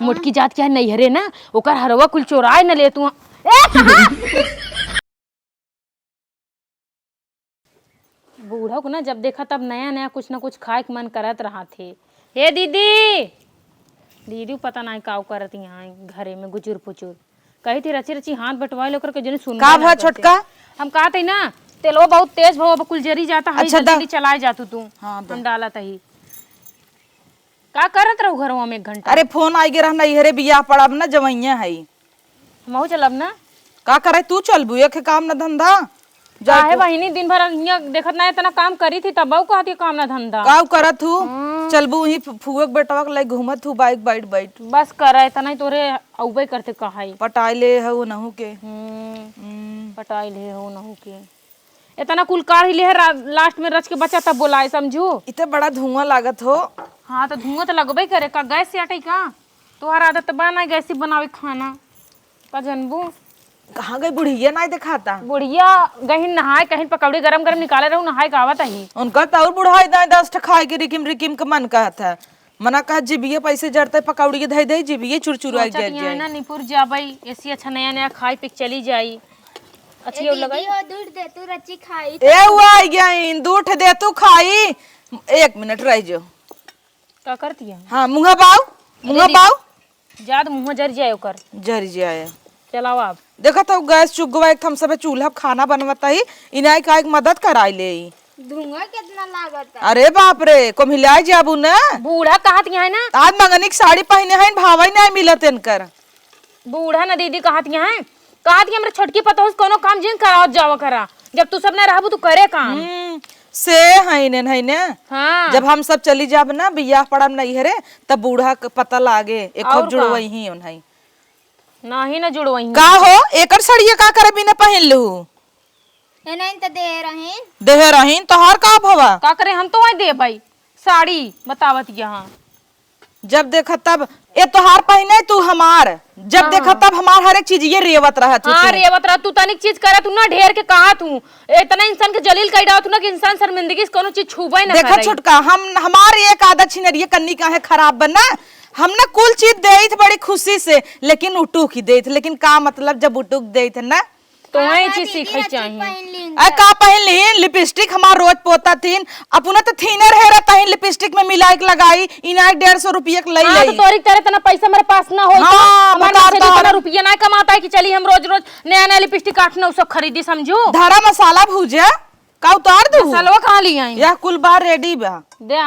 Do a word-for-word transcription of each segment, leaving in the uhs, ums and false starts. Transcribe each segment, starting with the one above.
मोटकी जात के है नैहरे ना, ओकर हरवा कुल चोराए न ले तू। ए, कहाँ? बूढ़ा को ना जब देखा तब नया नया कुछ ना कुछ खाए के मन करत रहा थे। ए दीदी, दीदी पता नहीं का करत यहाँ घरे में गुचुर पुचुर। कही थी रची रची हाथ बटवाए लेकर के जने सुनबे का ना भवा करते। छोटका? हम कहत ही ना, तेलवा बहुत तेज भवा, अब कुल जरी जाता है, अच्छा, जल्दी दा। जल्दी चलाए जातू तू। हाँ, दा। हम डालत ही। का करत रहू घरवा में एक घंटा? अरे, फोन आइ गे रहना, इहरे बियाह पड़ब ना, जवइया है। हमहू चलब ना। का करे, तू चलबू? एक है काम ना धंधा। जा काहे तू। बहिनी, दिन भर हियां देखत ना, इतना काम करी थी, तब कहत ही काम ना धंधा। काउ करत हूँ? हम्म। चलबू वहीं फु-, फुआ के बेटवा के लइ घूमत हूँ, बाइक बैठ बैठ। बस करा, इतना ही तोरे अउबे करते कहाई। पटाई ले है वो नहू के। हम्म। हम्म। पटाई ले हो नहू के। इतना कुल काढ़ ही ले है, रा-, लास्ट में रच के बचा तब बोलाए, समझू? इते बड़ा धुआं लागत हो। हाँ, तो धुआं तो लगबे करे। का गैस से अटई का? तोहर आदत बा ना गैसी बनावे खाना, का जनबू? कहाँ गई बुढ़िया, नाई देखाता? बुढ़िया गहिन नहाए, कहीं पकौड़ी गरम गरम निकाले रहू, नहाए के आवत ही। उनका तो और बुढ़ाई दाई दस ठा खाए के रिकिम रिकिम के मन कहत है। मना कहा जिबिये पैसे जरते पकौड़ी धई दे, जिबिये चुरचुराई सोचत जर यहाँ जाए। ना निपुर जाबई, ऐसी अच्छा नया नया खाई पी के चली जाई। अच्छी ए और लगाई। दीदी हो, दूध दे तू रची खाई। ए वो आई गई, दूध दे तू खाई। एक मिनट रह जो। का करती है? हाँ, मुँह बाऊ, अरे मुँह दीदी, बाऊ। जाद मुँह जर जाए ओकर। जर जाए। चलाओ आप। देखत हौ गैस चुक गवा, एक हम सबे चूल्हा पे खाना बनवत ही, इनाई का एक मदद कराई ले। धुआं कितना लागत है। अरे बाप रे, कोम्हिलाए जाबू ना। बूढ़ा कहत यहाँ है ना। आज मंगनी की साड़ी पहिने हैं, भावई नाई मिलत इनकर। बूढ़ा ना दीदी कहत यहाँ है, कहत कि हमरे छोटकी पतोह से कोनो काम जिन करावत जावा करा, जब तू सब ना रहबू तू करे काम। हम्म, से हईने, हईने। हाँ। जब हम सब चली जाब ना बियाह पड़ब नैहरे, तब बूढ़ा के पता लागे, एक और खूब का? जुड़वई ही उन्हई। नाही ना जुड़वई। का हो, एकर सड़िया का करे बिना पहिन लू? ए, नहीं तो दे रहीन। देहे रहीन, तोहार का भवा? का करे, हम तो वही देबई। साड़ी बतावत यहाँ। जब देखा तब, ए तोहार पहिने, तू हमार। जब हाँ। देखा तब हमार हर एक चीज ये रेवत रहत हो हाँ, तू। रेवत रह, तू तनिक चीज करे, तू ना ढेर के कहा तू। इतना इंसान के जलील कई डालत तू ना कि इंसान शर्मिंदगी से कोनो चीज छूबे ना देखा करे। छोटका, हम, हमार एक आदत छिनरिये कन्नी का है खराब बना। हम ना कुल चीज देइत बड़ी खुशी से, लेकिन उटुक ही देइत, लेकिन का मतलब जब उटुक देइत ना, तो हाँ, वही हाँ, चीज दीदी, सीखे रची चाहिए। पहिन लीन अरे जा। का पहिन लीन? लिपस्टिक हमार रोज पोता थीन, अपना तो थीनर हेरा तहीन लिपस्टिक में मिला के लगाई, इनाय डेढ़ सौ रुपया के लई हाँ, तो लई। तोरी तरह इतना पैसा मेरे पास ना होई तो हाँ, हमार बतार नसीब इतना तोहर। रुपया ना कमाता है कि चली हम रोज रोज नया नया लिपस्टिक आठ नौ सौ खरीदी, समझू? धरा मसाला भूजा, का उतार दू? मसालवा कहाँ ली आई? यह कुल बार रेडी बा। दे,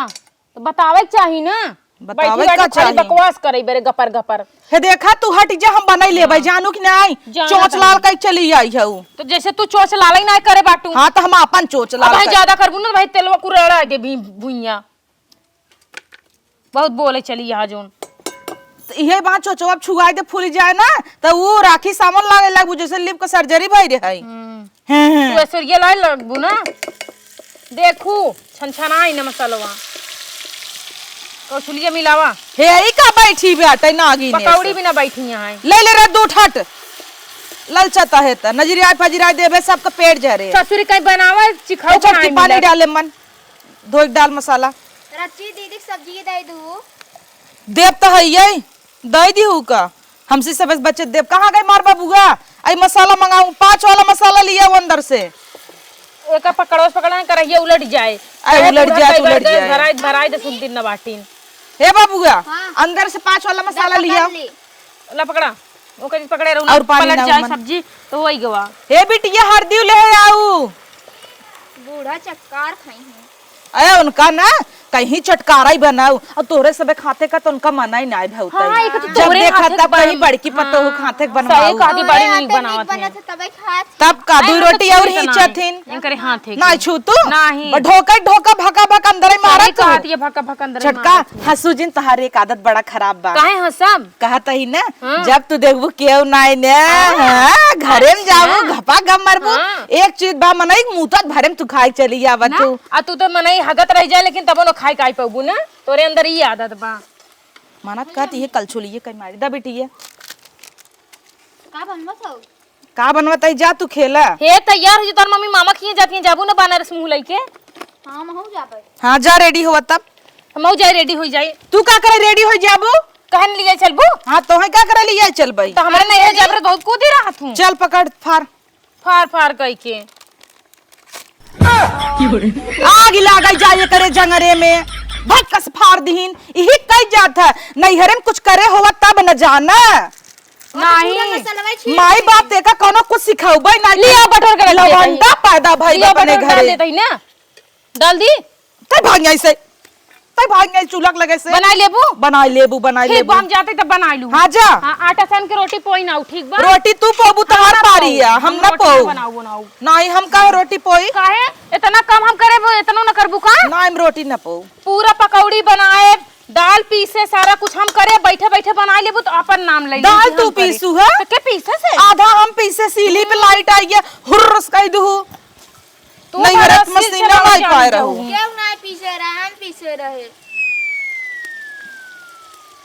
तो बतावे के चाही ना। बतावे बैठी बैठी का खाली चाही? बकवास करे बेरे गपर गपर। हे देखा, तू हट जा, हम बनाई लेबै, हाँ। जानू कि नाई? जाना चोंच तनी। लाल कई चली आई हऊ। तो जैसे तू चोंच लाल ही ना करे बाटू। हाँ, तो हम आपन चोंच अब लाल भाई कर ज्यादा करबू ना, भाई तेलवा कुरड़ा के भी भुइया। बहुत बोले चली यहाँ जोन। तो इहे बात चोचवा छुआई दे, फूल जाए ना, तो वो राखी सावन लागे लगबू, जैसे लिप के सर्जरी भई रहे। हम्म। हैं, हैं। तू ऐश्वर्या लाए लगबू ना। देखू, छनछनाई न मसलवा। कौशलिया मिलावा। हे, ई का बैठी बाटे नागिन पकौड़ी ऐसे? भी ना बैठी यहाँ है। ले ले रे, दू ठट। ललचता है त, नजरिया फजरिया देबे, सबका पेट जरे। ससुरी कहीं बनावा, चिखाऊ ए, छोटकी बनाई पानी मिला। डाले मन। धोई डाल मसाला। रच्ची दीदी के सब्जी दे दू। देब त हइये, दे दीहू का? हमसे सबसे बचे देब। कहाँ गए मार बबुआ? आई मसाला मंगाऊ, पाँच वाला मसाला लिया वो अंदर से। एका पकड़ो, पकड़ा करहिया उलट जाए। आई उलट जाए, उलट जाए। भराई, भराई दे सुन दिन न बाटिन। हे बबुआ, हाँ। अंदर से पाँच वाला मसाला लिया। ला पकड़ा। ओकर पकड़े रहू ना, और पानी पलट ना जाए मन। सब्जी तो वही गवा। हे बिटिया, हरदी ले आऊ। बूढ़ा चक्कार खाई है। अरे उनका ना कहीं चटकारा ही बनाऊ, और तोहरे सबे खाते का तो उनका मना ही ना भौता हाँ, ही। एक तो जब तोहरे देखा हाथे तब कहीं बन-, बड़की पतोहू हाँ। खाते के सही बनवाऊ। कहती, बड़ी नीक बनावत है। तब का, दुई रोटी और ही चथिन। इनकरे हाथे ना छू तू? नहीं। ढोका ढोका भका भका अंदर ही मारा तू। कहती है, भका भका अंदर ही छोटका मारा तू। हंसू जिन, तोहार एक आदत बड़ा खराब बा। काहे हंसब? कहत ही ना, हाँ। जब तू देखबू केहू नाई ने, हाँ। हाँ, घरे में जाबू, अच्छा। घपा घप मरबू। हाँ। एक चीज बा, मनई मुतत भरे में तू खाए चली आवत ना, तू। आ तू तो मनई हगत रह जाए, लेकिन तबो न खाए काई पबू ना, तोरे अंदर ई आदत बा। मानत कहत ये कलछुलिए कई मारी दा बेटी ये। का बनवत हो? का बनवत है, जा तू खेला। हे तैयार हो जा, तोर मम्मी मामा खिए जाती हैं, जाबू ना बनारस मुँह लइके। हाँ, हम हो जाबे। हाँ, जा रेडी होवा तब। हम हो जाए, रेडी हो जाए। तू का करे रेडी हो जाबू? कहन लिए चलबू? हाँ, तोहे का करे लिए चलबई? तो हमरे नैहर जबरे बहुत कूदी रहत हूँ। चल पकड़, फार। फार फार कई के। आग लागल जाए करे जंगरे में, भक्कस फार दिहिन, इही कई जात है। नैहरे में कुछ करे होवा तब न जाना। नहीं। पूरा मसलवा छीट माई दे। बाप तेका कौनो कुछ सिखाउबे ना। लिया बटोर के रख दे लवंडा तही। पैदा भई लिया अपने बटोर के घरे। डाल दे तही ना। डाल दी। तै भाग जाई से, तै भाग जाई चूल्हा के लगे से। बनाई लेबू? बनाई लेबू, बनाई ठीक लेबू। बा, हम जाते तब बनाई लू। हाँ, जा। हाँ, आटा सान के रोटी पोई ना, ठीक बा? रोटी तू पोबू, हम तोहार ना पारी पोऊ। है, हम हम ना रोटी ना पोऊ। बनाऊ, बनाऊ। नहीं, हम काहे रोटी पोई? काहे? इतना कम हम करे, वो इतनो न करबू का? ना, हम रोटी ना पोऊ। पूरा पकौड़ी बनाए, दाल पीसे, सारा कुछ हम करे, बैठे बैठे बनाई लेबू तो अपन नाम ले दाल लेबू तू हम करे। पीसू है? तो के पीसे से? आधा हम पीसे, सीली पे लाइट आई है, हुर्रस कई दू। तू नहीं, तो हरत रस्सी मशीन से ना बहुत आई जान पाए जाऊ। रहू। केहू नाई पीसे रहे, हम पीसे रहे।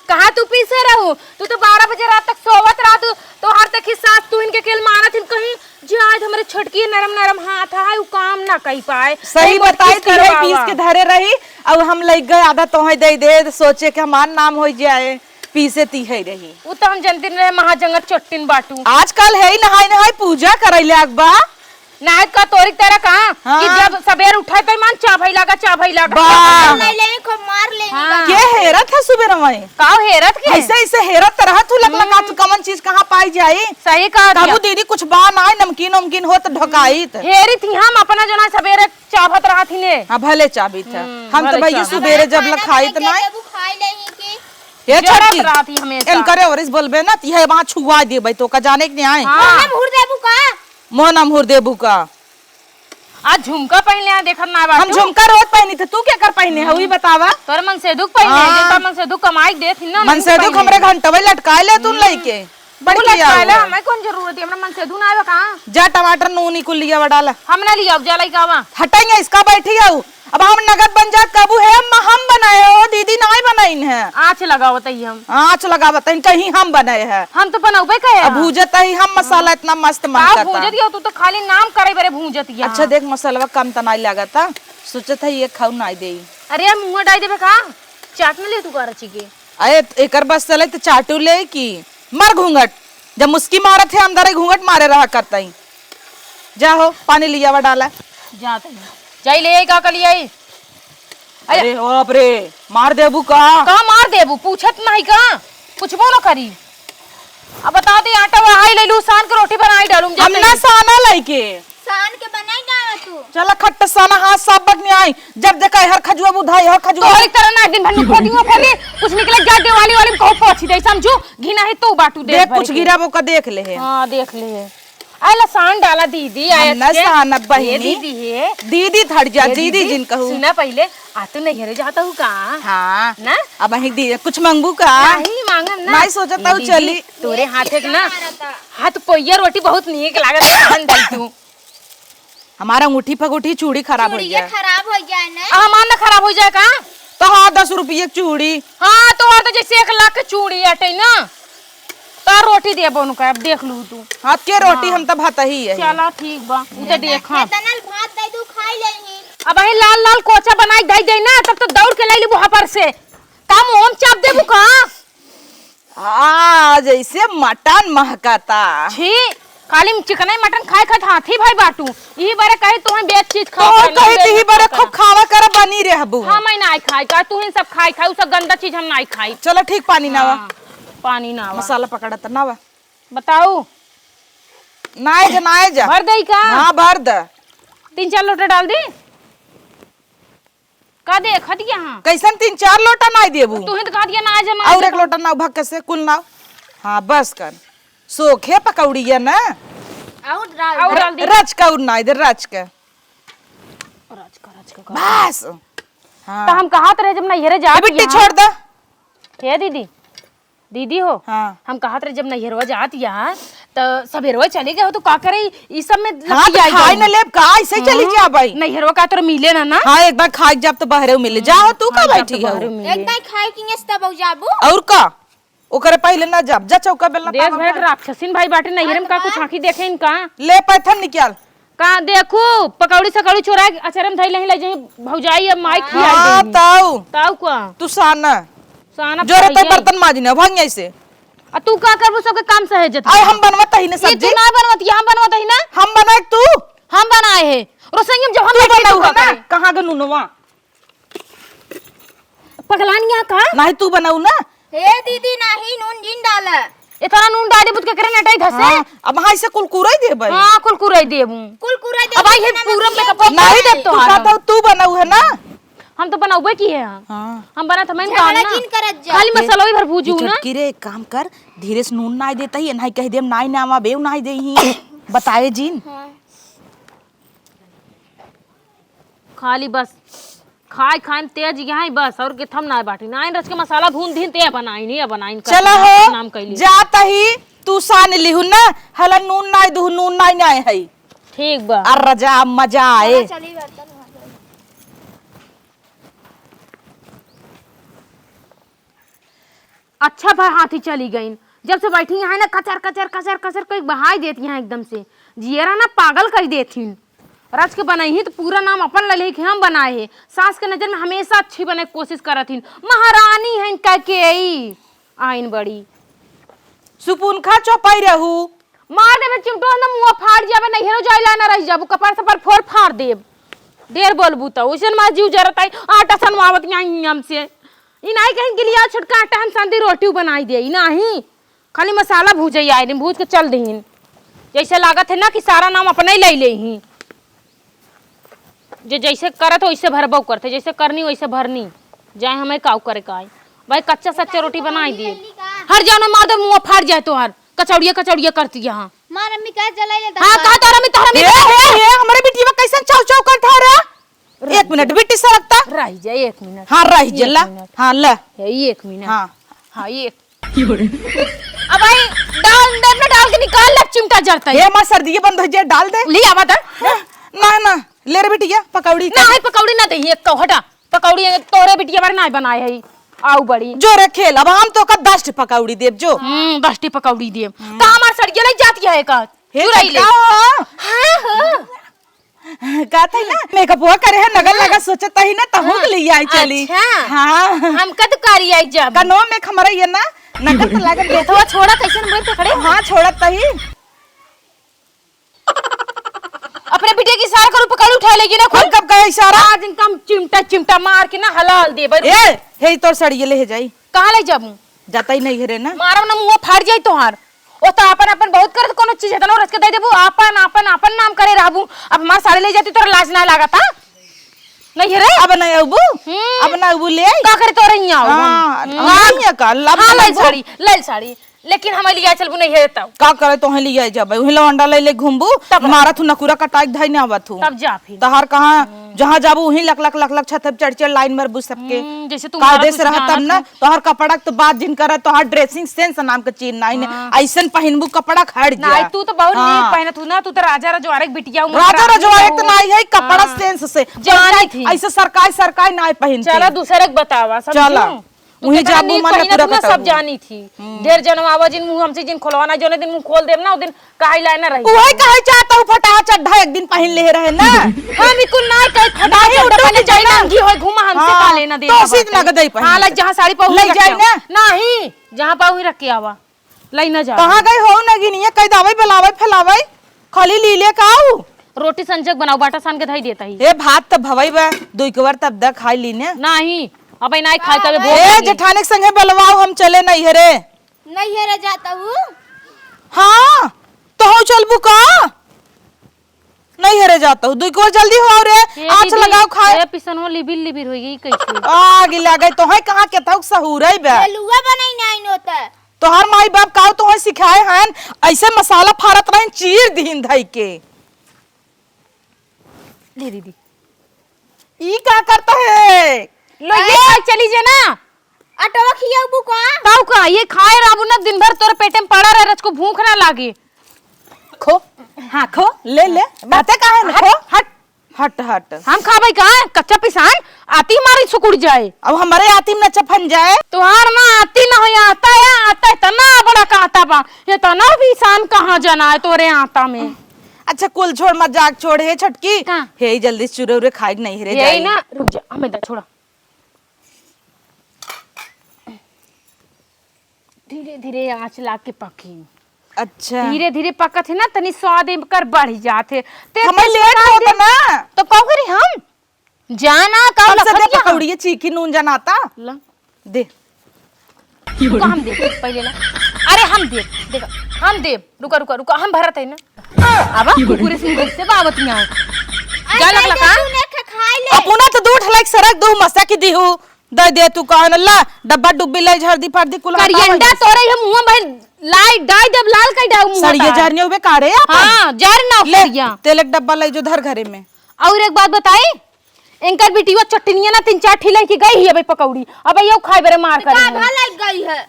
कहाँ तू पीसे रहू? तू तो बारह बजे रात तक सोवत रहतू। तोहार देखी सास तू इनके केल मारत हिन कहीं, जे आज हमरे छोटकी नरम नरम हाथ है, उ काम ना कई पाए। सही कहीं मोर बताई किस ती है, पीस करवावा। के धरे रही, अब हम लग गए आधा तोहे दे दे, सोचे के हमार नाम हो जाए, पीसे ती है रही। उ तो हम जनती रहे महाजंगत चोट्टिन बाटू। आजकल है ही नहाई नहाई पूजा करैले अगबा। नायत का तोरी तेरा कहाँ हाँ। कि जब सबेर उठा तो मान चाभई लागा, चाभई लागा। बा। लाई ले, खूब मार ले हाँ। इनका। के हेरत है सुबेर में? काव हेरत के? ऐसे, ऐसे हेरत तो रहा तू लकलका हम्म। तू कमन चीज कहाँ पाई जाई? सही कहा कबू दिया। दीदी कुछ बा ना, नमकीन उमकीन हो तो ढकाइत। हेरी थी हम अपना जो ना सबेरे चाभत रहा थी ने। हाँ, भले चाबित है। हम्म, हम तो भले भैया चाबित। सुबेरे जब खाना लखाइत बनाई ना। देबू खाई लेही के। ये जरत छोटकी, रहा थी हमेशा। इनकरे और इस बोलबे ना, यह वहाँ छुआ देबे तो का जाने के नहीं आए। हाँ। हम हुर देबू का? मोहन अमहुर देबू का? आज झुमका पहनले आ, देखत ना हम बाटू। झुमका रोज पहनी थे, तू क्या कर पहने है, वही बतावा। तोर मनसेधु के पहने है, हाँ। जे तोर मनसेधु कमाई देत ही ना, मनसेधु के हमरे घंटवे लटकाए ले तू हम्म। लइके। तू बड़की लटकाए ले, आओ। हमें कौन जरूरत है, हमरा मनसेधु ना आवे कहाँ? जा टमाटर नूनी कुल लिया वा डाला। हम ना लिया, जा लइका आवा। हटेंगे, इसका बैठी आओ। अब हम नगद बन जात, कबू है अम्मा हम बनाए हो, दीदी नाई बनाइन है। आँच लगावत ही हम। आँच लगावत ही, कहीं हम बनाए है। हम तो बनौबे कहे अब हैं। भूजत ही हम मसाला इतना मस्त मन का करता। भूजत ही हो, तू तो खाली नाम करे बरे भूजत ही। अच्छा देख मसलवा कम त नाई लागता, सोचत ही ये खाऊ नाई देई। अरे यार मुँह डाई देबे का? चाट न ले तू का रची के। अरे एकर बस चले त चाटू ले की मर घूंघट, जब मुस्की मारत है अंदर ही घूंघट मारे रहा करता ही। जा हो, पानी लियावा डाला। जात ही। जाई ले आई का कली आई? अरे अरे बाप रे, मार देबू का? का मार देबू? पूछत नहीं का? पूछबो न करी। अब बता दे, आटा वहाई ले लू, सान के रोटी बनाई डालूम, हम जाते ना ही। साना लइके। सान के बनाई ना तू। चला खट्ट साना, हाथ साफ बट नहीं आई। जब देखा हर खजुआ बुधाई, हर खजुआ। तोहरी तरह ना एक दिन भर नुखो दियो खोली, कुछ निकले जा दिवाली वाली में कहूँ पहुँची दे, समझू? घिना ही तू बाटू देख देख भर कुछ के। गिरा वो का देख ले है। हाँ, देख ले है। आ लसान डाला दीदी, हम आयत न के। सान अब बहिनी। ये दीदी है। दीदी थड़ जा, ये दीदी दीदी, जिन कहू। सुना पहिले, आ तू नैहरे जाता हूँ का? हाँ। ना? अब अहीं दी, कुछ मांगबू का? नहीं मांगम ना। नहीं सोचत ये हूँ दीदी, चली। तोरे हाथ एक ना, हाथ पोइया रोटी बहुत नीक लागत है, खान डाल तू। हमारा अंगूठी फगूठी चूड़ी खराब हो चूड़िया जाए। खराब हो जाए ना। आ, हमार ना खराब हो जाए का? तो हाँ, दस रुपये की चूड़ी। हाँ, तो और तो जैसे एक लाख की चूड़ी अटे ना। तो रोटी देबो उनका, अब देख लू तू। हाथ के रोटी हाँ। हम तो भात ही है। चला ठीक बा, उ तो देखा। इतना भात दे दू, खाई लेही। अब अही लाल लाल कोचा बनाई दे दे ना, तब तो दौड़ के ले लेबू हपर से। का मुंह में चाप देबू का? आ, जैसे मटन महकता। छी, खाली चिकनाई मटन खाए खात हाथी भाई बाटू। इही बारे कही तुम्हें बेच चीज खाओ तो करना, कही बेच तीही मत बारे करना। खूब खावा कर बनी रहबू। हाँ, मैं नाई खाई का, तू ही सब खाई खाई, उ सब गंदा चीज हम नाई खाई। चलो ठीक, पानी ना आवा। हाँ, पानी ना आवा। मसाला पकड़त ना आवा। बताऊ। नाए जा, नाए जा। भर देई का? हाँ, भर द। तीन चार लोटा डाल दी। का देखत यहाँ? कैसन तीन चार लोटा नाई देबू? तू ही तो कह दिया ना, आज हम और आज एक लोटा नाव भक्के से कुल नाव। हाँ, बस कर। सोखे पकौड़िया ना। और डाल और दे। डाल दी। रच का और नाई दे, रच के। रच का, रच का, का। बस। हाँ। तो हम कहत रहे जब नैहरे जात ये बिट्टी यहाँ। छोड़ दे। हे दीदी, दीदी हो, हाँ। हम कहत रहे जब नैहरवा जात या, त सबेरवा चले गए हो तो का करे ई सब में हाँ, लपटी तो आई खाए गई। न लेब का, ऐसे ही चली हम्म, जा भाई। नैहरवा का तोर मिले ना, ना? हाँ, एक बार खाए जाब तो बहरे मिले। जा हो, तू का हाँ, जाब बैठी तो हो? बहरे मिले। एक बार खाए कि तब जाबू। और का? ओकरे पहले ना जाब, जा चौका बेलना देख तावा भर पर। राक्षसिन भाई बाटे नैहर में का कुछ आँखी देखे इनका? ले पैथन निकाल। का देखू, पकौड़ी सकौड़ी चोरा के अचरम धइले ही ले जाई भौजाई अब माई खियाई हाँ, देही। ताऊ। ताऊ का? तू साना। साना जो रहता है भैया। बर्तन माजने, भाग यहाँ से। आ तू का करबू, सबके काम सहेजत आई है। हम बनवत ही ना ये सब्जी। तू ना बनवत, ये हम बनवत ही ना। हम बनाए तू? हम बनाए है। रसोई में जब हम तू बैठे बनाऊ तू है का ना? करे? कहाँ के नूनवा? पगलानिया का? नाही तू बनाऊ ना। हे दीदी, नाही नून जिन डाला। इतना नून डाले बुत के करे नटाई धसे। हाँ, अब हाँ इसे कुलकुराई देबै। हाँ, कुलकुराई देबू। कुलकुराई देबू अब आई है ना पूरा मम्मी, मेकअप ये नाही बनाए। देब तू तोहार। कहत हऊ तू बनाऊ है ना। हम तो बनौबे की है। हाँ। हम बनत हमें झगड़ा कहा ना। जिन करत जा। खाली ये, मसाला वही भर भूजू ये ना। छोटकी रे, एक काम कर, धीरे से नून नाई देता ही, नाई कह देम, नाई ना आवा, बेव नाई दे ही। बताए जिन। हाँ। खाली बस खाए खाए में तेज यहाँ ही बस, और के थम ना बाटी। नाइन रच के मसाला भून दीन, ते बनाइन, ये बनाइन, चला करके हो, नाम कैली। जाता ही तू सान लिहु ना, हला नून नाई दुहु, नून नाई नाई है। ठीक बा। अर रजा मजा आए। चली बर्तन धो दे। अच्छा भाई, हाथी चली गईन। जब से बैठी यहाँ ना, कचर, कचर, कचर, कचर कोई बहाई देती हैं एकदम से। जियरा ना पागल कर देती हैं। रच के बनाई ही तो पूरा नाम अपन ले लेके हम बनाए हैं। सास के नजर में हमेशा अच्छी बने के कोशिश करत ही। महारानी हैं कह के आई। आइन बड़ी। सुपुन खा चौपाई रहू। मार देबे चिमटो ना, मुंह फाड़ जाबे, नैहरो जाइला ना रह जाबू, कपार सपार फोड़ फाड़ देब। ढेर बोलबू तो। वैसे मार जीव जरत आई, आटा सनवावत यहाँ हमसे। ई नाई कहीं के लिए छोटका आटा हम सांदी रोटी बनाई दे, ई नाही। खाली मसाला भूजे आए दिन, भूज के चल दीन। जैसे लागत है ना कि सारा नाम अपने ही ले ले ही। जे जैसे करत हो, वैसे भरबो करते, जैसे करनी, वैसे भरनी। जाए हमें काऊ करे का आई। भाई, कच्चा सच्चा रोटी बनाई दिए। हर जाओ ना, मार दे, मुंह फाड़ जाए तोहार। कचौड़िया, कचौड़िया करती यहाँ। मार अम्मी, का जलाई ले हाँ, दबा। कहा तारा में, तारा में। हे, हे, हे, हमरे बिटिया कैसन चाव चाव करत हो रे? एक मिनट, बिट्टी सरकता। रह जा, एक मिनट। हाँ, रह जा, एक ला। मिनट। हाँ, ला। हे, एक मिनट। हाँ। हाँ, एक। अब आई, डाल दे, अपने डाल के निकाल ले, चिमटा जरता है। हे, हमार सर्दी बंद हो जाए, डाल दे। ले आवा त। ना, ना, ले रे बिटिया, पकौड़ी ना, कर। है पकौड़ी ना दे, एक तो हटा। पकौड़ी तोरे बिटिया बारे ना बनाए है। आऊ बड़ी। जो रे खेल, अब हम तो का दस ठी पकौड़ी देब, जो। हम्म, दस ठी पकौड़ी देब। हम्म। तो हमार सड़िया लग जाती है का? हे, चुराई ले। का हो? हाँ, हो। कहत ही ना, मेकअपवा करे है, नगद लगा सोचत ही ना, तहूँ के लिए आई चली। अच्छा। हाँ। हमका तो कारी आई जब। कनवा में खमरा ये ना, नगद तो लागत बेथवा छोड़ा, कैसे न बोल पकड़े? हाँ, छोड़त ही। अपने बिटिया की इशारा करू, पकड़ उठा लेगी ना, खुद कब का इशारा? आज इनका हम चिमटा, चिमटा मार के ना हलाल देबे। ए, हे तोर सड़िया ले जाई। कहाँ ले जाबू? जाता ही नहीं है रे ना। मारब ना, मुंह फाड़ जाई तोहार। ओ तो आपन, आपन बहुत करत, कोनो चीज है त ना रच के दे देबू, आपन, आपन, आपन नाम करे रहबू। अब हमार साड़ी ले जाती, तोरा लाज ना लागत, हाँ? नहीं है रे? अब नहीं अबू? हम्म। अब ना अबू ले आई? का करे तोरे हियाँ आऊ हम? हाँ, हम्म, हम नहीं है का? लब हाँ, नहीं ले अबू? साड़ी, ले साड़ी। लेकिन हमें लिया चलबू नहीं है तब। का करे तोहे लिया जाबे? उही लवंडा ले ले घूमबू, तब मारत हूँ नकुरा कटाई धाई ना आवत हूँ। तब जा फिर। तहार कहाँ हम्म। जहाँ जाबू उही लक, लक, लक, लक छत पे चढ़, चढ़ लाइन मरबू सबके। हम्म, जैसे तू का मारत देश हूँ, रहत जानत तब ना, हूँ। तोहर कपड़ा के तो बात जिन करत, तोहर dressing sense नाम के चीज नाई ने। हाँ। ऐसन पहिनबू कपड़ा हट जा। नाई, तू तो बहुत नीक हाँ। पहिनत हूँ ना, तू तो राजा रजवाड़े के बिटिया हूँ, राजा महारानी रजवाड़े हो। तो नाई है, कपड़ा हाँ। Sense से। जानी थी। ऐसे सरकाई, सरकाई नाई पहिनती। चला दूसरे के बतावा, समझू? चला। तू उही कितना जाबू नीक मन पहिनत पूरा हूँ ना, सब कटाऊ। जानी थी। हम्म। ढेर जनवा आवा जिन मुँह हमसे जिन खोलवाना, जोने दिन मुँह खोल देब ना, ओ दिन कहाई लाए ना रही। उहे कहे चाहत हूँ, फटाहा चड्ढा एक दिन पहिन ले रहे ना। हम ई कुल नाई कहे, फटाहा नहीं, चड्ढा उठो पहने की जाई ना। नंगी होई घूमा हमसे हाँ, का लेना देना तो सीध बाटे। नगदई पहिन हाँ, ले। लाइक जहाँ साड़ी पाऊ ले रख के जाई आवा। ना। नहीं, जहाँ पाऊ रख के आवा। लई ना जा। कहाँ गई हो नगिनिया? कई दावई बलावई फैलावई? खाली लीले का आऊ? रोटी संजग बनाऊ, बाटा सान के धई देता ही। ए, भात त भवई बा, दुई कवर तब द खाई लीने। नाही, अबे नाही खाई, तबे भूख ए, लगी। जेठानी के संगे बलवाओ, हम चले नैहरे। नैहरे जाता हूँ। हाँ, तो हो चलबू का? नैहरे जाता हूँ, दुई कवर जल्दी हो रे, ए आँच दीदी, लगाओ खाए। ए पिसनवा लिबिर लिबिर होई गई कैसे? आग लगे तो है, कहाँ के थौक सहूरई बा। लुआ बनाई ना आइन होता। तोहार माई बाप काऊ तोहे सिखाए हन ऐसे मसाला फाड़त रहिन चीर दिहिन धई के। ले दीदी। ई का करता है? लो ये अरे! खाई चली जे ना। अटवा खियाबू का? ताऊ का? ये खाए रहबू ना दिन भर तोरे पेटे में पड़ा रहे, रच को भूख ना लागे। खो। हाँ, खो। ले, ले। बातें काहे न हट, खो? हट। हट, हट। हम खाबे का? कच्चा पिसान आती हमारी सुकुड़ जाए। अब हमारे आती में न चफन जाए। तोहार ना आती ना हो, आता है, आता है, इतना बड़ा कहता बा, इतना पिसान कहाँ जना है तोरे आता में? अच्छा, कुल छोड़, मजाक छोड़, हे छोटकी। का? हे, जल्दी से चूरे उरे खाए के नहीं रे, यही जाई। ना, रुक जा, हमें दे, छोड़ा। धीरे धीरे आँच लाग के पकी। अच्छा। धीरे धीरे पकत है ना, तनी स्वाद एकर बढ़ जात है। ते हमें तेज लेट पका होता दे। ना। तो का करी हम? जाना, का हमसे लखत दे यहाँ? पकौड़िए चीखी नून जनाता। ला। दे। रुका, हम देब, पहले ला। अरे, हम देब, देखा, हम देब। रुका, रुका, रुका, हम भरत है ना। अब कुकुरे से मुंह से बावत ना। जा, लग लगा। अपना तो दूठ लाइक सरक दू मसा की दिहू। दे दे तू कहन ला, डब्बा डुब्बी ले झर्दी फर्दी कुल हटावा करियंडा यहाँ से। तोरे हम मुंह में लाइट डाई देब, लाल कई डाऊ मुंह सड़िए तार। जरने हुए कारे आपन। हाँ, जर ना ले, करिया। तेल एक डब्बा ले जो धर घरे में। और एक बात बताई, इनकर बिटिया चटनिया ना तीन चार ठी लइके गई ही अबे पकौड़ी, अबे यो खाए बरे मार करे का हैं। भा लग गई है?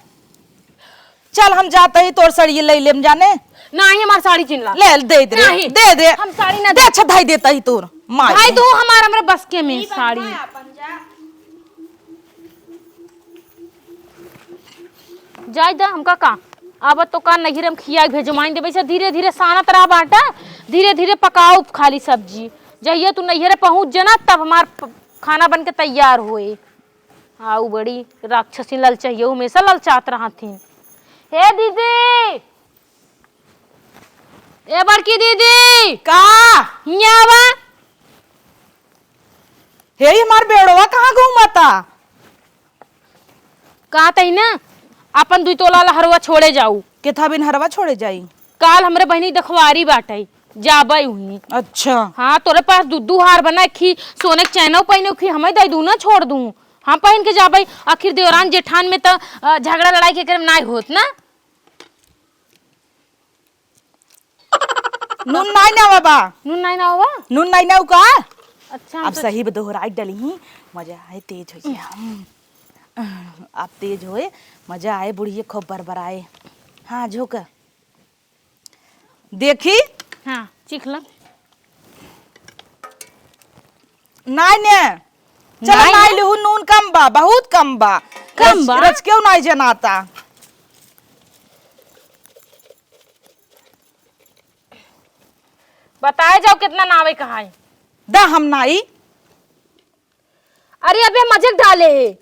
चल हम जाते ही तोर सड़िए ले लेम जाने। नाही, हमार साड़ी चिन्ह ला। ले, दे दे, नाही। दे दे। हम साड़ी ना दे, दे। अच्छा, धाई देता ही तोर। माई। भाई, दो हमार, हमरे बस के में ई साड़ी। बनवा अपन जा। जाए दा, हमका का? अब तो का नैहरे में खिया के भेजो, माइन देबे से धीरे धीरे सानत रहा बाटा, धीरे धीरे पकाओ खाली सब्जी। जहिया तू नैहरे पहुँच जना, तब हमार प-, खाना बन के तैयार होए। आऊ बड़ी राक्षसी ललचाइए, हमेशा ललचात रहथिन। हे दीदी, ए बड़की दीदी, का? हियाँ आवा। हे, हमार बेड़वा कहाँ घूमता? का तई ना, अपन दुई तोला ला हरवा छोड़े जाऊ। केथा बिन हरवा छोड़े जाई? काल हमरे बहिनी दखवारी बाटई, जाबई उहीं। अच्छा। हाँ, तोरे पास दू दू हार बना खी, सोने के चैनो पहिने खी, हमें दई दू ना छोड़ दूँ। हम पहिन के जाबई, आखिर देवरान जेठान में त, अ, झगड़ा लड़ाई के करे में नाई होत ना। नून नाई ना बाबा। नून नाई ना बाबा? नून नाई ना का? अच्छा, हम अब तो सही में दोहराई डली ही, मजा आए, तेज हो गया। हम्म। अब तेज होए, मजा आए, बुढ़िए खूब बरबराए। हाँ, झोंक। देखी? हाँ, चीख ला। नाई ने। चलो नाई नाई ने। लिहू, नून कम बा, बहुत कम बा। कम रच-, बा? रच केहू नाई जनाता। बताए जाओ कितना नावे कहाई। दा हम नाई। अरे अबे मजे के डाले है।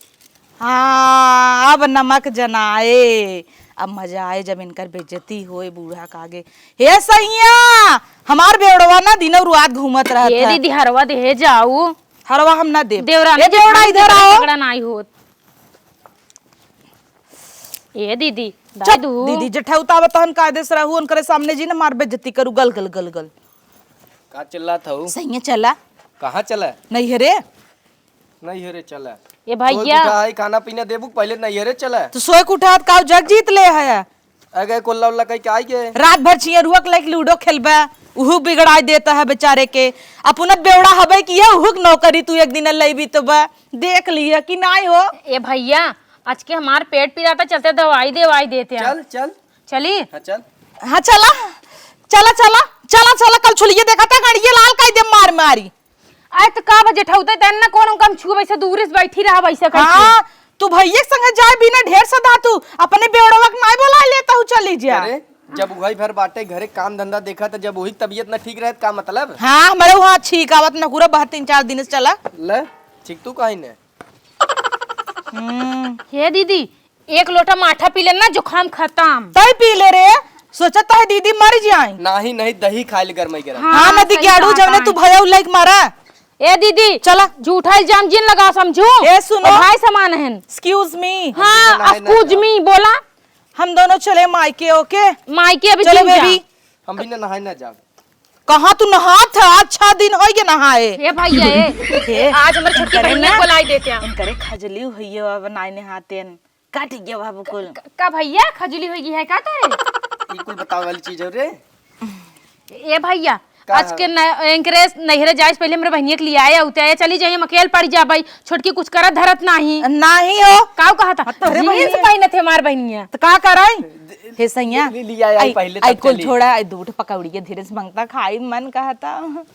हाँ, अब नमक जनाए, अब मजा आए जब इनकर बेइज्जती होए बूढ़ा के आगे। हे सैया, हमार बेवड़वा ना दिनों रात घूमत रहत ये है। दीदी हरवा दे जाऊ। हरवा हम ना देब। देवरानी ए बेवड़ा जेठानी इधर के आओ। झगड़ा नाई होत। ए दीदी, चुप, दाई दू। दीदी जेठौता बतहन कायदे से रहू, उनकरे सामने जी ना मार बेइज्जती करू, गल, गल, गल, गल। का चिल्लात हऊ? सैया चला। कहाँ चला? नैहरे। नैहरे चला। ए भैया। सोए के उठा है, खाना पीना देबू, पहले नैहरे चला। तो सोए के उठात का जग जीत ले है? अगे कोल्ला उल्ला कहीं के आई के? रात भर छियरुआ के लाइक लूडो खेलबा, उहू बिगड़ाई देता है बेचारे के। अपना बेवड़ा हबे कि ये उहू के नौकरी तू एक दिन लेबी तो बा। देख लिया कि नाई हो। ए भैया, आज के हमार पेट पिराता, चलते दवाई देवाई देते हैं। चल, चल। चली? हाँ, चल। हाँ, चला। चला, चला। चला, चला, कल छुलिए देखा था, गड़िए लाल काई दे मार मारी। आए तो का बा जेठौते, तेन ना कौन हम छुए, वैसे दूर से बैठी रहा, वैसे कैसे? हाँ, तू भैया के संगे जाए बिना ढेर सदा तू अपने बेवड़वा के नाई बोला लेता हूँ, चली जा। अरे, जब वही भर बाटे घरे काम धंधा देखा त जब वही तबीयत ना ठीक रहे त का मतलब? हाँ, हमारे वहाँ ठीक आवत ना पूरा बहुत तीन चार दिन से चला। ले, ठीक तू कहीं ने। हम्म। हे दीदी, एक लोटा माठा पी लेना, जुकाम खत्म। तय पी ले रे, सोचत है दीदी मर जाए। नाही, नाही, दही खा ले गरमाई गरम। हाँ, हाँ, मैं सही दिग्याड़ू कहा जवने तू ताई। भयऊ लाइक मारा। ए दीदी, चला। झूठा इल्जाम जिन लगा समझू। ए, सुनो। ओ भाई समान हन। Excuse me। हाँ, हम भी ना नहाए ना excuse जाओ। Me बोला। हम दोनों चले मायके, OK? मायके अभी चलो जिन जा। Baby। हम भी ना नहाए ना जाओ। कहाँ तू नहात है? अच्छा दिन होइगे नहाए। ए भैया, ए, हे, आज हमर छोटकी करे बहिनिया ना। बोलाई देते हैं। इनकरे खजली होइए अब नाई नहाते हैं। काट गया बाबू कुल। क-, का भैया, खजली होइगी है का तोरे? ई कुल बतावे वाली चीज हो रे। ए भैया, का आज के है? न-, एंकरे नैहरे जाए से पहले हमरे बहिनिया के लिए आए, उते आए, चली जाइए, हम अकेल पड़ जाबई, छोटकी कुछ करत धरत नाही। नाही हो। काऊ कहा था? हाँ, तोहरे जींस बहिनिया। पहिने थे हमार बहिनिया। तो का कराई? हे सैया, ले, ले, ले आए, आई, पहले आई तब कुल चली। छोड़ा, आई दूध पकौड़ी के धीरे से मंगता खाई मन कहा था।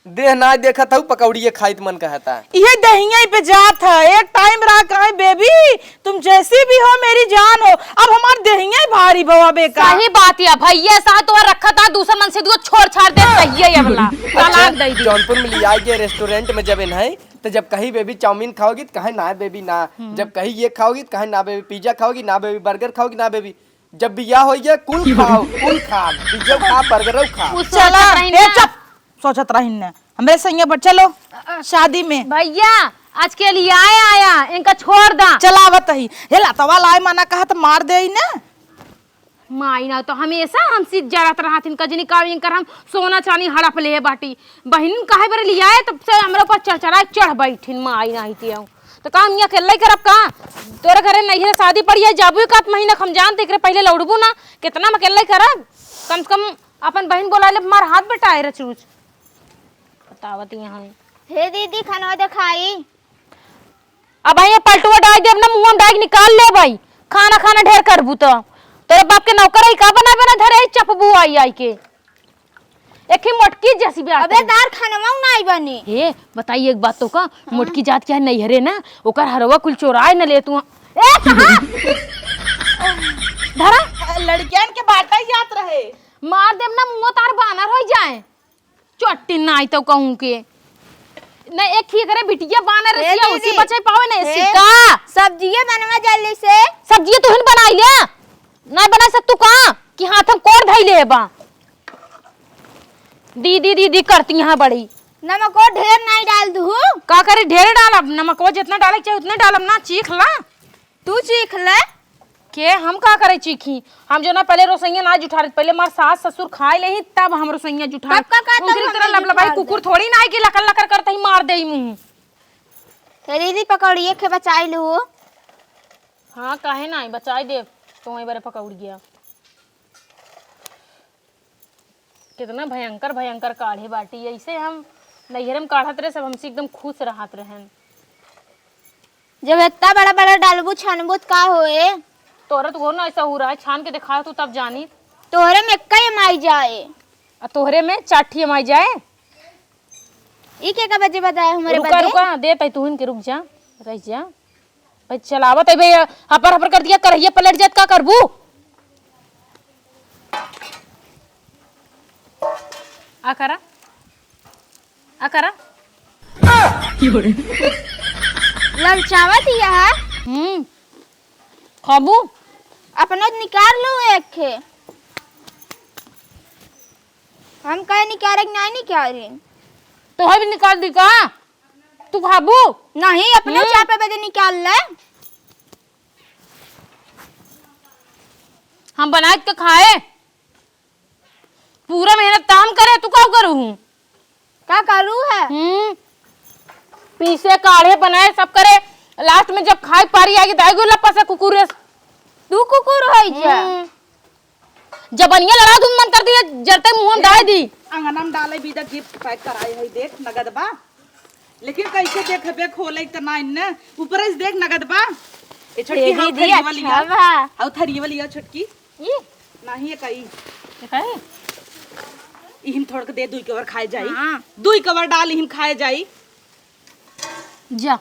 देह ना देखत हऊ, पकौड़िए खाइत मन कहता। इहे दहिया पे जात है, एक टाइम रहा कहे, "बेबी, तुम जैसी भी हो, मेरी जान हो।" अब हमार दहिया ही भारी भवा बेका। सही बात है भैया, सा तो रखा था, दूसर मन से दुआ छोड़ छाड़ दे, सही है ये वाला। अच्छा, तलाक दे दी। जौनपुर में लिया गया रेस्टोरेंट में जब इन्हें, तो जब कही, "बेबी, चाउमीन खाओगी?" तो कहे, "ना बेबी, ना।" हम्म। जब कही, "ये खाओगी?" तो कहे, "ना बेबी।" "पिज्जा खाओगी?" "ना बेबी।" "बर्गर खाओगी?" "ना बेबी।" जब बियाह हो गया, कुल खाओ, कुल खाओ, पिज्जा खाओ, बर्गर खाओ। उ चला, सोचत रही ए, ना। चुप, सोचत रही ना। हमरे संगे पर चलो, अ, अ, शादी में। भैया, आज के लिए आए आया, इनका छोड़ दा। चलावत ही। हे लतवा लाए माना कहा तो मार दे ही ना। माई ना तो हमेशा हमसे जरत रहत हिन, कजनी का इनकर हम सोना चानी हड़प ले बाटी। बहिन काहे बरे लियाए, तब से हमरे ऊपर चढ़ चढ़ाए चढ़ बैठिन, माई ना ही ते। तो काम ये अकेले ही करब का? तोरे घरे नैहरे शादी पड़ी है, जाबू एक आध महीना हम जानते, एकरे पहले लौड़बू ना, कितना हम अकेले ही करब? कम से कम अपन बहिन बोला ले, मार हाथ बटाए रचरुच। बतावत यहाँ। हे दीदी, खाना देखाई। अब ये पलटुआ डाल दे, अपना मुंह में डाल के निकाल ले भाई। खाना खाना ढेर करबू तो। तोरे बाप के नौकर है, का बना बना धरे है, चपबू आई आई के। एक ही मोटकी जैसी भी अबे आती। दार खानवा नाई बनी। हे, बताई एक बात तो का, हाँ। मोटकी जात क्या है नैहरे ना, ओकर हरवा कुल चोराए न ले तू। ए, कहाँ? धरा। लड़कियन के बाटा ही जात रहे। मार देब ना, मुंह तार बानर हो जाए। चोटी नाई तो कहूँ के। न एक ही करे बिटिया बानर ए रसिया, उसी दीदी। बचे पावे न ए। सिक्का। सब्जिये बनवा जल्दी से। सब्जिये तू हिन बनाई ले। नहीं बना सकतू का? कि हाथ हम कोर धई ले बा। दीदी, दीदी करती यहाँ बड़ी। नमको ढेर नहीं डाल दू। का करे ढेर डालब? नमको जितना डाले के चाहे उतने डालब ना, चीख ला। तू चीख ले। के हम का करे चीखी? हम जो ना पहले रोसैया ना जुठारत, पहले मार सास ससुर खाए लेही तब हम रोसैया जुठारत। कब का, का तो उनकरी तरह लबलबाई कुकुर थोड़ी ना है कि लकर लकर करते ही मार देई मुंह। हे दीदी पकौड़िए के बचाई लू। हाँ, काहे ना, बचाई देब। तो वहीं बरे पकौड़िया। कितना भयंकर भयंकर काढ़े बाटी। ऐसे हम नैहरे में काढ़त रहे, सब हमसे एकदम खुश रहत रहन। जब इतना बड़ा बड़ा डालबू छानबू त का होए? तोहरे तो ना ऐसा हो रहा है, छान के दिखाओ तू तब जानी। तोहरे में कई माई जाए। आ तोहरे में चार ठी माई जाए। ई के का बजे बताए हमारे रुका, बदे? रुका, दे तई तू इनके रुक जा, रह जा। भाई चलावत है भाई, हपर हपर कर दिया, करहिया पलट जात, का करबू? आ करा, आ करा। ललचावत ही है। हम्म, खाबू? अपनो निकाल लो एक खे। हम कहे निकाले कि नहीं निकाले। तो है भी निकाल दी का? तू खाबू? नहीं, अपने हम्म। चापे बजे निकाल ले। हम बनाए के खाए, पूरा मेहनत त हम करे, तू का करू हूँ? का करू है? हम्म, पीसे, काढ़े, बनाए, सब करे, last में जब खाए पारी आगे दाई गो लपा से कुकुर रे। तू कुकुर है जा। हम्म। जबनिया लड़ा दूं मंतर दिए, जरते मुंह में डाल दी। अंगना में डाले भी द gift pack कराए है, देख नगद बा। लेकिन कैसे देखबे, खोले त ना इन्ने। ऊपर से देख नगद बा। ए छोटकी, ए हाउ दीदी, थरिया वाली अच्छा आ। बा। हाउ थरिया वाली आ छोटकी। ई? नाही, ये कई। ये कई? इहिन थोड़ के दे, दुई कवर खाए जाई। हाँ। दुई कवर डाल, इहिन खाए जाई। जा।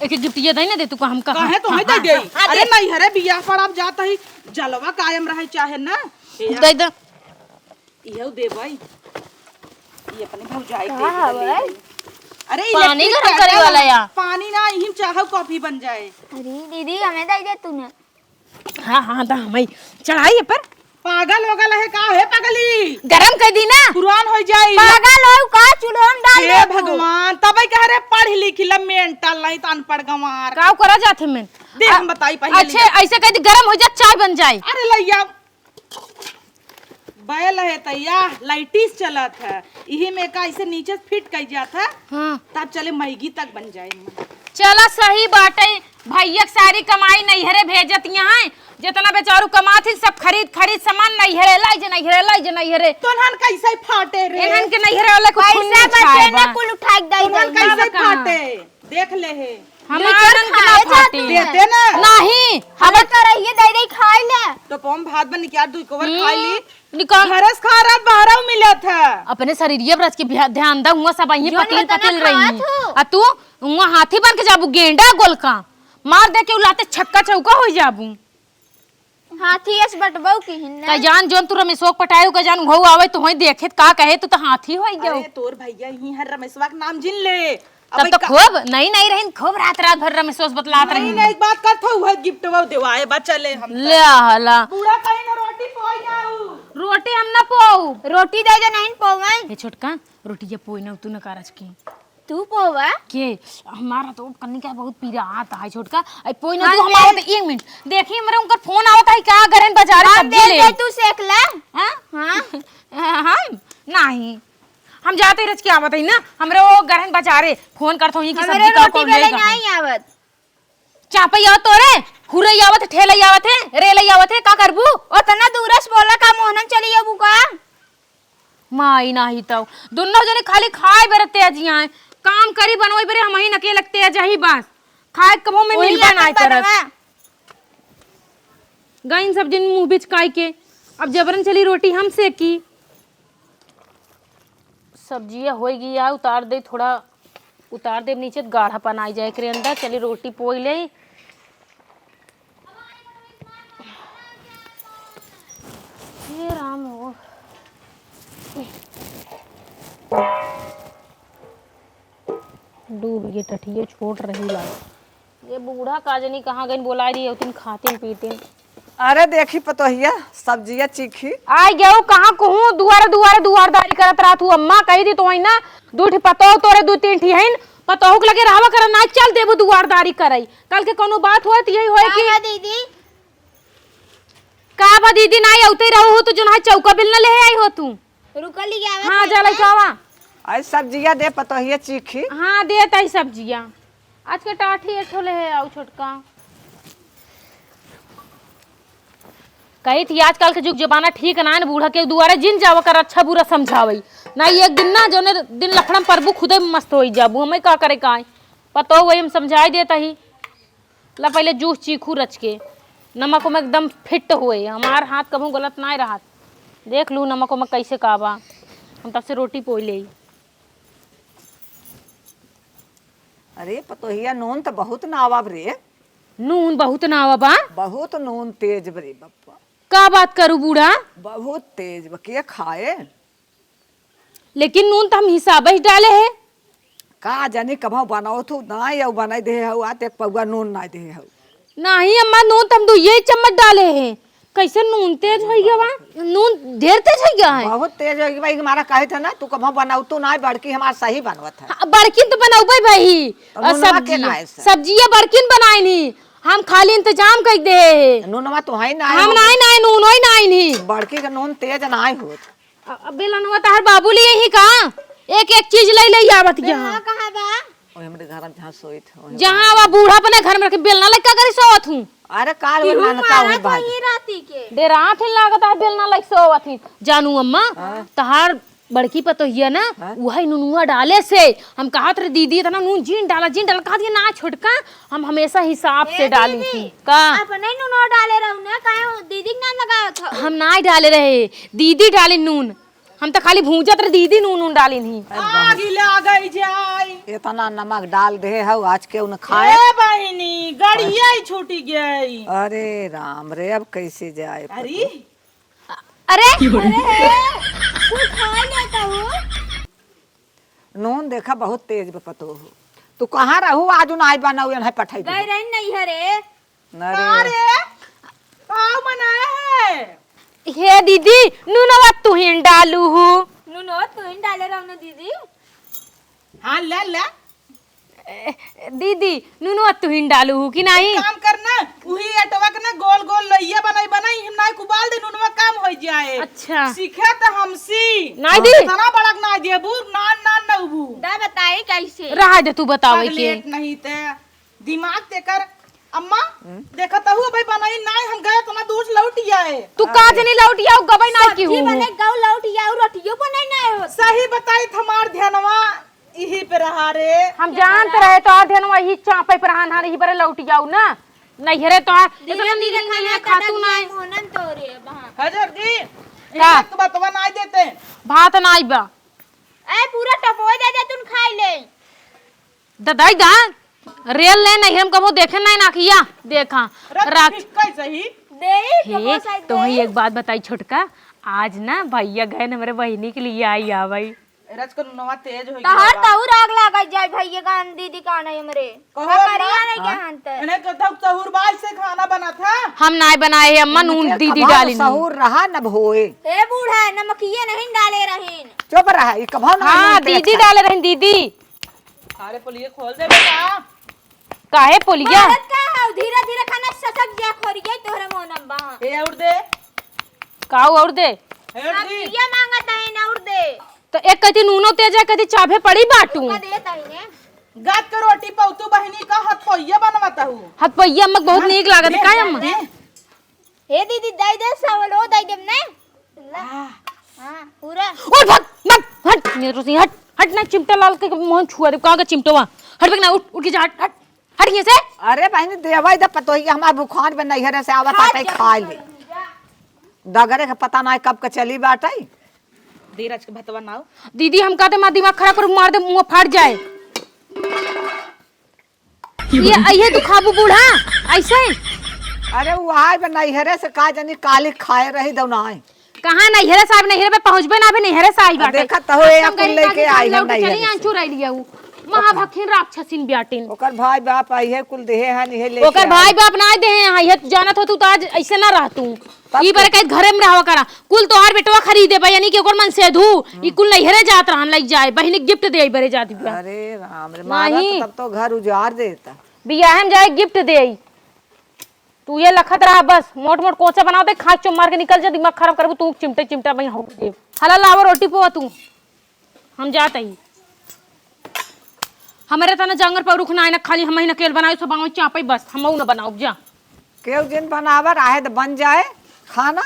एक एक gift ये दई ना दे, तू का हम कहा? काहे तो है हाँ, दे दे। हाँ, अरे दे। नहीं, अरे बियाह पर आप जात ही, जलवा कायम रहे चाहे ना। ए दे दे। इहउ देबई। ये अपने भौजाई का के हवे? दे दे। अरे पानी electric गरम करे kettle वाला या? पानी ना, इहिन चाह coffee बन जाए। अरे दीदी, हमें दे दे तूने। हाँ, हाँ, दा हमें। चढ़ाई है पर। पागल हो गल है का हे पगली? गरम कर दी ना। पुरान हो जाई। पागल हो का? चूल्हा में डाल हे दे तू। भगवान, तबे कह रहे पढ़ लिख ल, mental नहीं त अनपढ़ गंवार। का करा जात है मैं? दे, हम बताई पहले अच्छा, ले। ऐसे कह दी गरम हो जा, चाय बन जाए। अरे लइया, बैल है त या लाइटिस चलत है, इही में का ऐसे नीचे से fit कई जात है, हाँ। तब चले मैगी तक बन जाए। चला सही बाटे, भैया के सारी कमाई नैहरे भेजत यहाँ है, जितना बेचारू कमात ही सब खरीद खरीद सामान नैहरे लाई जे, नैहरे लाई जे, नैहरे। तो इन्हन कैसे फाटे रे? इन्हन के नैहरे वाले को खून पैसा नहीं बचे छाए ना बा। कुल उठा के दई उन्हन दई। कैसे बाबा कहाँ? फाटे? देख ले हे। हमार लेकिन आनंद के ना खाए फाटी। जाते हैं। देते ना। नहीं, हमें हमें तो रहिए दे दे खाए ले। तो पम भात बन निकाल, दू कोवर खा ली। हम्म, निकाल। घरस खा रहा, बाहरव मिलत है। अपने शरीरिया पर आज के ध्या-, ध्यान दा, हुआ सब अइहें जो पतील नहीं पतील तना रही। खात हो। आ तू हुआ हाथी बन के जाबू, गेंडा गोलका। मार दे के उलाते छक्का चौका होइ जाबू। हाथी अस बटबऊ की हिन्ने। का जान जोन तू रमेशोक पटायो का जान उहौ आवे तो वहीं देखे त का कहे, तू तो हाथी होइ गयो। अरे तोर भैया ही हर रमेशवा के नाम जिन ले। तब अबे तो का खूब नई नई रहिन, खूब रात रात भर रमेशोस बतलात नहीं, रहिन। नहीं, एक बात करत हूँ, वह गिफ्टवा देवाए बा, चले हम ले तो। हला। बूढ़ा कहीं ना रोटी पोई जाऊ। रोटी हम ना पोऊ। रोटी दे दे, नहीं पोवई। ए छोटका, रोटी ये पोई ना, तू ना कारज की। तू पोवा? के? हमारा तो कन्नी का बहुत पीरा आता है छोटका। आई पोई ना हम तू दे हमारा तो एक मिनट। देखी हमरे उनकर फोन आवत है का, गरन बाजार हम सब्जी दे ले। दे, तू सेक ले। हाँ? हाँ। हम? नहीं। हम जाते रच के आवत है ना, हमरे वो गरहन बाजारे फोन करत हूँ कि हमरे सब्जी का रोटी कौन बेले लेगा? नहीं आवत। चापे आवत तोरे, हुरे आवत है, ठेले आवत है, रेले आवत है, का करबू? ओतना दूरस बोला का मोहनन चली अबू का? माई नाही तौ, दुन्नो जने खाली खाए बेरे तेज यहाँ है, काम करी बनोई बेरे हम ही नके लगते हैं जही बस। खाए कबो में वही मिलबा आपन नाय करत। बनवा। गइन सब दिन मुँह बिचकाई के, अब जबरन चली रोटी हम सेकी। सब्जिया होइ गया, उतार दे, थोड़ा उतार दे नीचे, गाढ़ापन आई जाए एकरे अंदर। चली रोटी पोई ले। हे राम हो। डूब गए टठिए, छोट रही लाग। ये बूढ़ा का जनी कहाँ गइन, बोलाइ रही होतिन, खातिन पीतिन। अरे देखी पतोहिया, सब्जिया चीखी। आइ गयो, कहाँ कहूँ दुआरे दुआरे दुआरदारी करत रहत हूँ अम्मा, कही दी तो वही ना, दू ठी पतोह तोरे दू तीन ठी हइन, पतोह के लगे रहवा कर ना, चल देबू दुआरदारी करई। कल के कौनो बात होए त यही होए का कि है दीदी? का बा दीदी, ना अउते रहो हो तो जो ना चौका बिल ना ले आई हो तू। रुका लिया हाँ, जा लइका आवा। आई सब्जिया दे पतोहिया चीखी। हाँ, दे ताई सब्जिया। आज के टाठी एक ठो ले है, आउ छोटका। कही थी आजकल के जुग जमाना ठीक ना है ना, बूढ़ा के दुआरे जिन जावा कर अच्छा बुरा समझावई। ना एक दिन ना जोने दिन लफड़म परबू खुदे मस्त होई जाबू, हमें का करे का है? पतो वही हम समझाई देता ही। ला पहिले जूस चीखू रच के, नमक ओमक एकदम फिट होए, हमार हाथ कभू गलत नाय रहत। देख लू नमक ओमक कैसे का बा, हम तब से रोटी पोई लेई। अरे पतोहिया, नून त बहुत नावा बा रे। नून बहुत नावा बा? बहुत नून तेज बा रे बप्पा। का बात करू बूढ़ा? बहुत तेज बा, के खाए? लेकिन नून त हम हिसाबे से डाले है। का जानी कभौ बनावत हू, नाई अउ बनाई देहे हऊ, आते एक पौआ नून नाई देहे हऊ। नाही अम्मा, नून त हम दुइये चम्मच डाले है। कैसे नून तेज होइ गया बा? नून ढेर तेज होइ गया है। बहुत तेज होइ गया बा, हमारा कहे थे ना, तू कभौ बनावत हू नाई, बड़की हमार सही बनवत है। हाँ, बड़की त बनौबे भाई। तो और नूनवा के सब्जिया, नाई से? सब्जिया बड़किन बनाए नी, हम खाली इंतजाम कर दे है। नूनवा तो है ना, हम नाई, नाई, नून होई नाई नी। बड़की के नून तेज नाई होत। अ-, अ, बेलनवा तहार बाबू लिए ही का? एक एक चीज ले ले आवत बेलना यहाँ। कहाँ बा? ओए हमरे घर में जहाँ सोइत हो, ओए जहाँ बा। आवा बूढ़ा अपने घर में रखे बेलना लइका करी सोवत हूँ। अरे काल वो इहू नानका मारा वही तो भाई। ये राती के। डेरात ही लागत है बेलना लइका सोवत ही। जानू अम्मा, हाँ। तहार बड़की पतोहिया ना, हाँ। वही नुनुआ डाले से हम कहत रहे, "दीदी इतना नून जिन डाला, जिन डाला।" कहत ये, "ना छोटका, हम हमेशा हिसाब से ए डाली दीदी, थी।" का? अपने नूनो डाले रहू ना, काहे दीदी के नाम लगावत हो? हम नाई डाले रहे, दीदी डाले नून। हम त खाली भूंजत रहे, दीदी नून, नून डाली नहीं। आगी लागई जाई। इतना नमक डाल दे हऊ, आज के उन खाए। ए बहिनी, गड़िया ही छूटी गई। अरे राम रे, अब कैसे जाए अरे? पतो? अरे, अरे, तू खा लेता हो? नून देखा बहुत तेज बा पतोहू। तू कहाँ रहू आज उन्हाई बनाऊ एन्हाई पठाई गई दे। रही नहीं है रे। अरे। अरे, का बनाया है? हे दीदी, नूनवा तुहिन डालू हूँ। नूनवा तुहिन डाले रहो ना दीदी। हाँ, ले, ले। ए, दीदी, नूनवा तुहिन डालू हूँ कि नहीं? एक काम करना, उही अटवा के ना गोल गोल लइया बनाई, बनाई, हम नाई कुबाल दे, नूनवा काम हो जाए। अच्छा। सीखे त हमसी। नाई दी। इतना बड़क ना देबू, नान नान ना उबू। दा बताई कैसे? रहा दे तू बतावे के। पगलेट नहीं ते। दिमाग तेकर। अम्मा, हम्म? देखत हूँ भाई बनाई नाई, हम गए इतना दूर से लौट आए। तू का अरे। जनी लौट आऊ, गबई नाई की सब्जी हूँ। बने गऊ लौट आऊ, रोटियो बने नाई हो। सही बताई त हमार ध्यानवा इही पे रहा रे। हम जानत रहे तो ध्यानवा इही चापे पे रहा, ना इही बरे लौट आऊ ना। नैहरे तो आ, धीरे इतना धीरे नीक खाना नहीं है, खातू कटक ना। जाए, मोहनन तोरे बहाँ। हजर जी, का? एक बतवा नाई देते। भात नाई बा। ए, पूरा टपोय दे दे, तुन खाई ले। ददाई दा, रेल ले नहीं, हम कबो देखे नहीं ना किया। देखा, रख राख। ठीक कैसे ही? दे ही, हे, टपोय साइड तो दे। ही एक बात बताई छोटका, आज ना भैया गए न हमरे बहिनी के लिए आई आ भाई। ए, राज कनु नवा तेज होई तहार गया बा। तहु राग लागत जाए भैया गान दीदी का नहीं हमरे। कहो का करिया ना, नहीं क्या हाँ? हंते? इन्हें कहता हूँ सहूर बाज से खाना बना था। हम नाय बनाए हैं अम्मा, नून इनके दीदी कबाब डाली नहीं। सहूर रहा न भोए। ए बूढ़ा, नमकिया नहीं डाले रहीन। चुप रहा, ई कभो ना हाँ, नून तेज दीदी खा। डाले रहीन दीदी। सारे पोलिये खोल दे बेटा। काहे पोलिया? भारत का है, धीरे धीरे खाना ससक जा खोरिया तोहरे मोनम बा। ए और दे। काऊ और दे? ए और दे। नमकिया मांगत है ना और दे। तो एक कति नूनो तेज है, कति चाभे पड़ी बाटू। का दे ताई ने? गात के रोटी पौतू बहिनी का हथपैया बनवत हूँ। हथपैया अम्मा बहुत हाँ, नीक लागत है, दे, का अम्मा? दे। हे दीदी, दे दे, सवलो दे देम ने। ला। हाँ। हाँ, पूरा। ओए, भाग, भाग, हट, मेरे से हट, हट ना, चिमटा लाल के मोहन छुआ दे, कहाँ का चिमटवा? हट, भाग ना, उठ, उठ के जा, हट, हट, हट यहाँ से। अरे बहिनी, देवाई दा पतोही के हमार बुखार में नैहरे से आवत हाँ, आटे जल्दी खा ले। करो, जा। डगरे के पता ना कब के चली बाटे। धीरज के भतवा नाव। दीदी, हम कहते हमार दिमाग खराब करू, मार दे, मुंह फाट जाए। ये, ये तू खाबू बूढ़ा, ऐसे? अरे, वो आए बे नैहरे से का जानी काली खाए रही दौनाए। कहाँ नैहरे से आए, नैहरे पे पहुँचबे ना, अभी नैहरे से आई बाटे। देखत हो, ये हम कुल गरीब लेके आदमी आई हम लोग नैहरे चली से। आंचू रह लिया ऊ। महाभखिन राक्षसिन ब्याटिन। ओकर भाई बाप आई है, कुल देहे हैं, इहे लेके ओकर आए। भाई बाप ना देहे हैं, ये जानत हो तू तो आज ऐसे ना रहतू। तब ई का? बार कहीं घरे में रहवा करा। कुल तोहार बेटवा खरीदे बा, यानी कि ओकर मन से धू, ई कुल नैहरे जात रहन, लई जाए, बहिनी गिफ्ट दे बरे जात बिया। अरे राम रे, मारा नहीं। तो तब तो घर उजाड़ देता। बियाहे में जाए गिफ्ट दे। तू ये लखत रहा बस, मोट मोट कोचा बनाओ दे, खा चुप मार के निकल जा, दिमाग खराब करबू तू, चिमटे चिमटा मैं हो दे। हला लावा रोटी पोआ तू। हम जात हई। हमरे तना जांगर पर रुख ना आए ना, खाली हम ही नकेल बनाए, सब आवे चापे बस, हम ना बनाओ जा। केहू जिन बनावर आहे त बन जाए खाना।